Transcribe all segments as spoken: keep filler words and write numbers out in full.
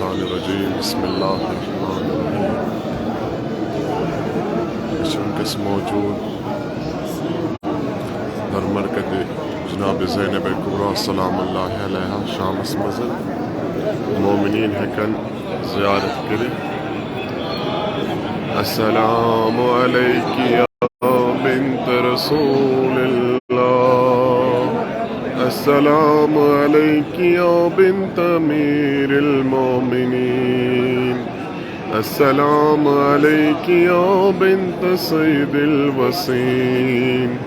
الرجيم. بسم الله الرحمن الرحيم. أسۍ چھِ وٕنکیٚس موجود در مرقد جناب زینب کبریٰ سلام اللہ علیہا شامس منٛز۔ مومنین ہیٚکن زیارت کٔرِتھ۔ السلام عليك يا بنت رسول الله، السلام عليك يا بنت أمير المؤمنين، السلام عليك يا بنت سيد الوصين،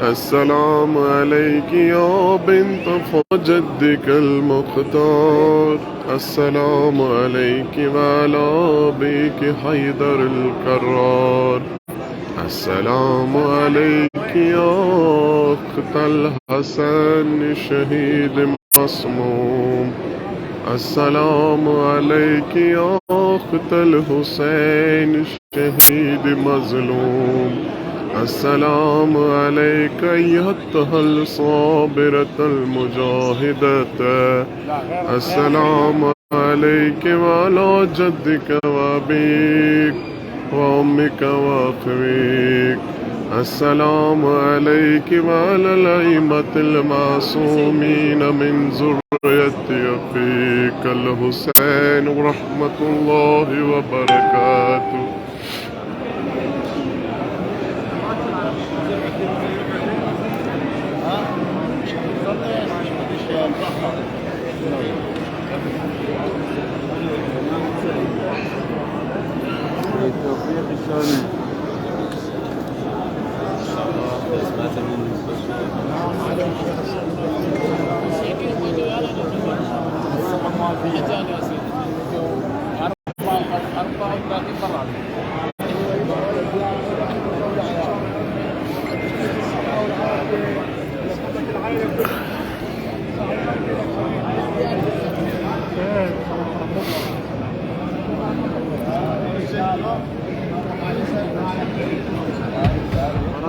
السلام عليك يا بنت جدك المختار، السلام عليك وعلى أبيك حيدر الكرار. السلام عليك يا أخت الحسن شهيد مسموم. السلام عليك يا أخت الحسين شهيد مظلوم. السلام عليك أيتها الصابرة المجاهدة. السلام عليك وعلى جدك وأبيك وأمك وأخويك. السلام عليك وعلى الأئمة المعصومين من ذرية أخيك الحسين ورحمة الله وبركاته.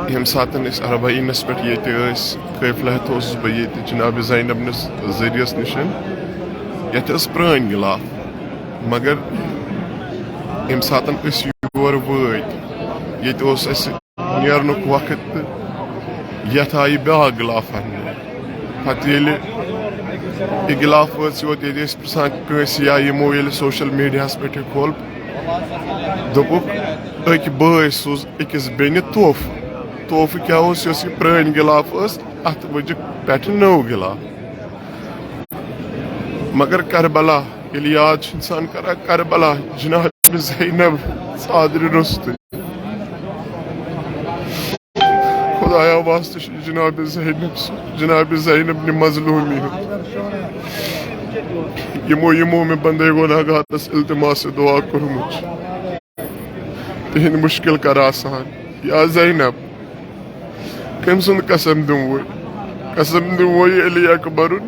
ییٚمہِ ساتہٕ أسۍ اربعینس پٮ۪ٹھ ییٚتہِ ٲسۍ، قٲفلہٕ ہٮ۪تھ اوسُس بہٕ ییٚتہِ جناب زینب نِس ذٔریعس نِش۔ ییٚتہِ ٲس پرٛٲنۍ غلاف، مگر ییٚمہِ ساتہٕ أسۍ یور وٲتۍ، ییٚتہِ اوس اَسہِ نیرنُک وقت تہٕ یتھ آیہِ بیٛاکھ غلاف اننہٕ۔ پتہٕ ییٚلہِ یہِ غلاف وٲژ یوت، ییٚلہِ أسۍ پرٛژھان کٲنٛسہِ یا یِمو ییٚلہِ سوشل میڈیاہس پٮ۪ٹھ یہِ کھول، دوٚپُکھ، أکۍ بٲے سوٗز أکِس بیٚنہِ تحفہٕ۔ تحفہٕ کیٛاہ اوس؟ یۄس یہِ پرٛٲنۍ غلاف ٲس، اتھ ؤجِکھ پٮ۪ٹھٕ نٔو غلاف۔ مگر کربلا ییٚلہِ یاد چھُ اِنسان کران، کربلا، جناب زینب ژادرِ روٚستُے۔ خدایا واسطہٕ چھُ جناب زینب سُنٛد، جناب زینب نہِ مظلومی ہُنٛد۔ یِمو، یِمو مےٚ بندے گۄناہگارس التماس دعا کوٚرمُت چھُ، تِہِنٛدۍ مُشکِل کر آسان۔ یا زینب، کٔمۍ سُنٛد قسم دِموے؟ قسم دِموے علی اکبرُن؟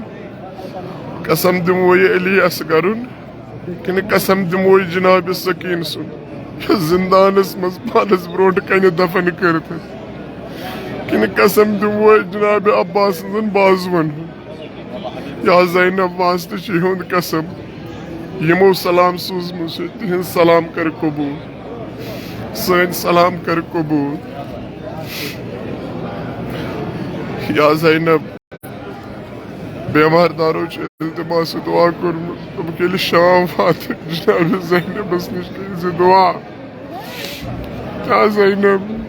قسم دِموے علی اصغرُن؟ کِنہٕ قسم دِموے جناب سکیٖن سُنٛد، یُس زندانس منٛز پانس برونٛٹھ کنہِ دفن کٔرِتھ؟ کِنہٕ قسم دِموے جناب عباس سٕنٛزن بازوَن ہُنٛد؟ یا زینب واسطہٕ چھُ یِہُنٛد قسم، یِمو سلام سوٗزمُت چھُ، تِہِنٛز سلام کر قبوٗل، سٲنۍ سلام کر قبوٗل۔ یا زینب، بیمار دارو چھُ التماس دعا کوٚرمُت، دوٚپُکھ، ییٚلہِ شام واتہِ، جناب زینبس نِش کٔرۍ زِ دعا۔ یا زینب،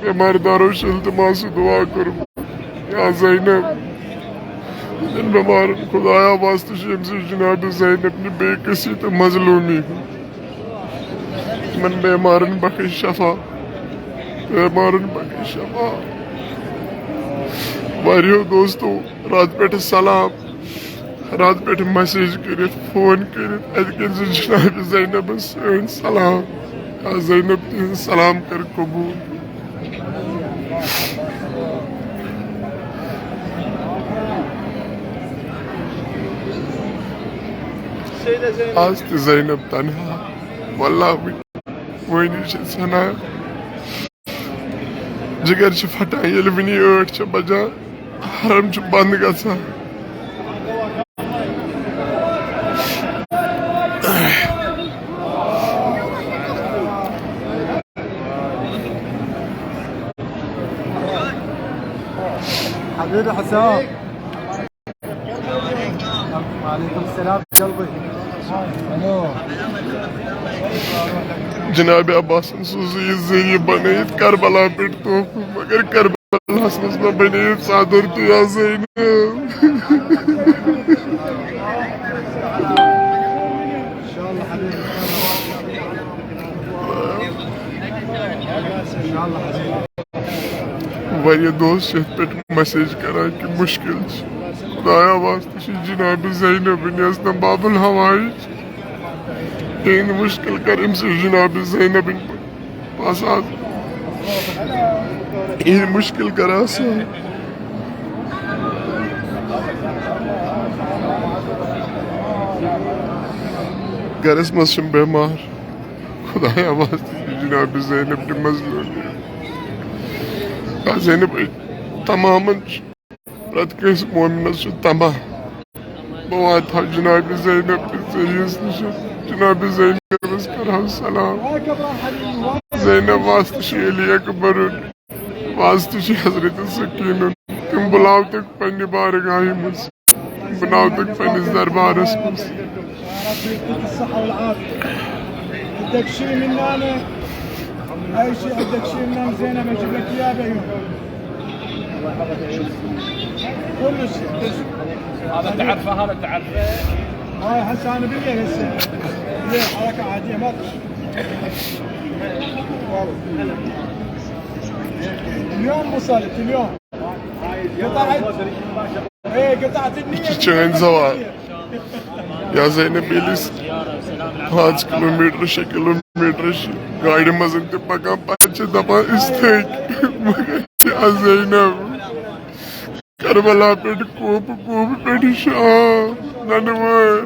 بیمار دارو چھُ التماس دعا کوٚرمُت۔ یا زینب، یِمن بیمارن خدایا واسطہٕ چھُ أمۍ سٕنٛز جناب زینب نہِ بے کسی تہٕ مظلومی ہُنٛد۔ یِمن بیمارن بخش شفا، بیمارن بخش شفا۔ واریاہو دوستو راتہٕ پٮ۪ٹھٕ سلام، راتہٕ پٮ۪ٹھٕ میسیج کٔرِتھ، فون کٔرِتھ، اَتہِ کٔرۍ زِ جناب زینبس سٲنۍ سلام۔ یا زینب، تِہنٛز سلام کر قبوٗل۔ آز تہِ زینب تنہا، واللہ وٕنہِ وٲنی چھِ ژھٮ۪نان۔ جگر چھِ پھٹان، ییٚلہِ وٕنی ٲٹھ چھِ بجان، حرم چھُ بنٛد گژھان۔ وعلیکم السلام قلبی. جناب عباسن سوٗزُ یہِ ذٔریعہٕ بنٲیِتھ کربلا پٮ۪ٹھ تحفہٕ، مگر کربلاہس منٛز ما بنے یہِ ژادر تہِ یا زینب؟ واریاہ دوست چھِ یَتھ پٮ۪ٹھ message کران کہِ مُشکِل چھِ. خدایا واسطہٕ چھِ جناب زینب بنت اسلم باب الحوائج. یِہِنٛد مُشکِل کر أمۍ سٕنٛز جناب زینب بنت پاسان. یِہِنٛد مُشکِل کر آسان. گرس منٛز چھِم بٮ۪مار. خدایا واسطہٕ جناب زینب تہِ مظلوم. یا زینب، تمامن چھُ، پرٛٮ۪تھ کٲنٛسہِ مومنس چھُ تماہ، بہٕ واتہٕ ہا جناب زینب کِس ذٔریعس نِش، جناب زینبس کرٕ ہا سلام. زینب واسطہٕ چھُ علی اکبرُن، واسطہٕ چھُ حضرت سکینُن، تِم بُلاوتکھ پننہِ بارگاہہِ منٛز. بناوتکھ پننِس دربارس منٛز. يعطيك الصحة والعافية. بدك شيء من هنا؟ أي شيء بدك شيء من هنا؟ زينب، أجيب لك إياه بيوم. كل شيء. هذا تعرفه، هذا تعرفه. هاي هسه أنا بالليل هسه. بالليل حركة عادية، ما تخش. اليوم وصلت، اليوم. قطعت. ايه، قطعت النية. چٲنۍ زوال. یا زینب، ییٚلہِ أسۍ پانٛژھ کِلوٗ میٖٹر، شےٚ کِلوٗ میٖٹر چھِ گاڑِ منٛز تہِ پکان، پتہٕ چھِ دپان أسۍ تھٔکۍ. مگر یا زینب، کربلا پٮ۪ٹھ کوپہٕ، کوپہٕ پٮ۪ٹھ شام، ننہٕ وٲر.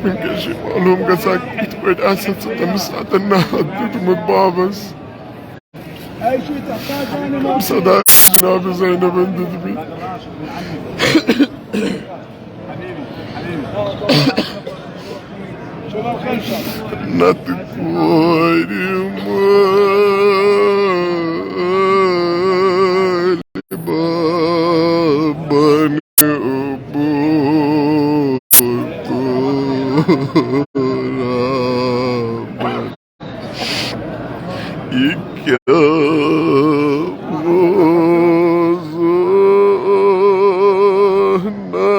وٕنکیٚس چھِ معلوٗم گژھان، کِتھ پٲٹھۍ آسہِ ژٕ تٔمِس ساتہٕ ناد دیُتمُت بابس. تَمہِ ساتہٕ آسہِ جناب زینبن دیُتمُت. نتہٕ کورِ مٲلۍ بابن بوتُرا. یہِ کیٛاہ ووزونا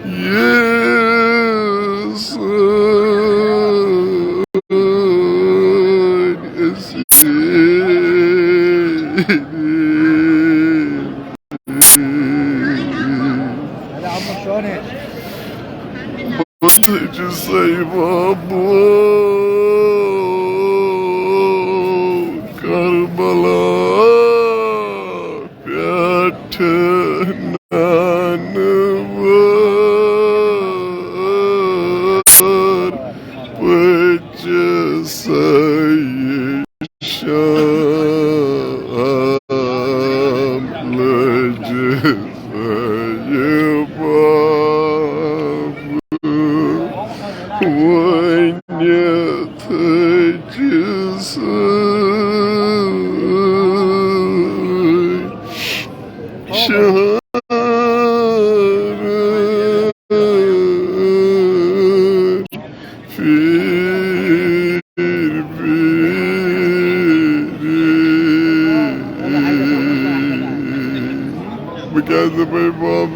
یہِ سٲنۍ أسۍ. بہٕ تہِ چھُسَے وۄنۍ بوے کربلا پٮ۪ٹھ نانہٕ وٲر پٔچِسَے شام لٔجِسَے بابہٕ وۄنۍ تھٔچِسَے شہر پھر پھر. بہٕ کیٛاہ دَپَے باب،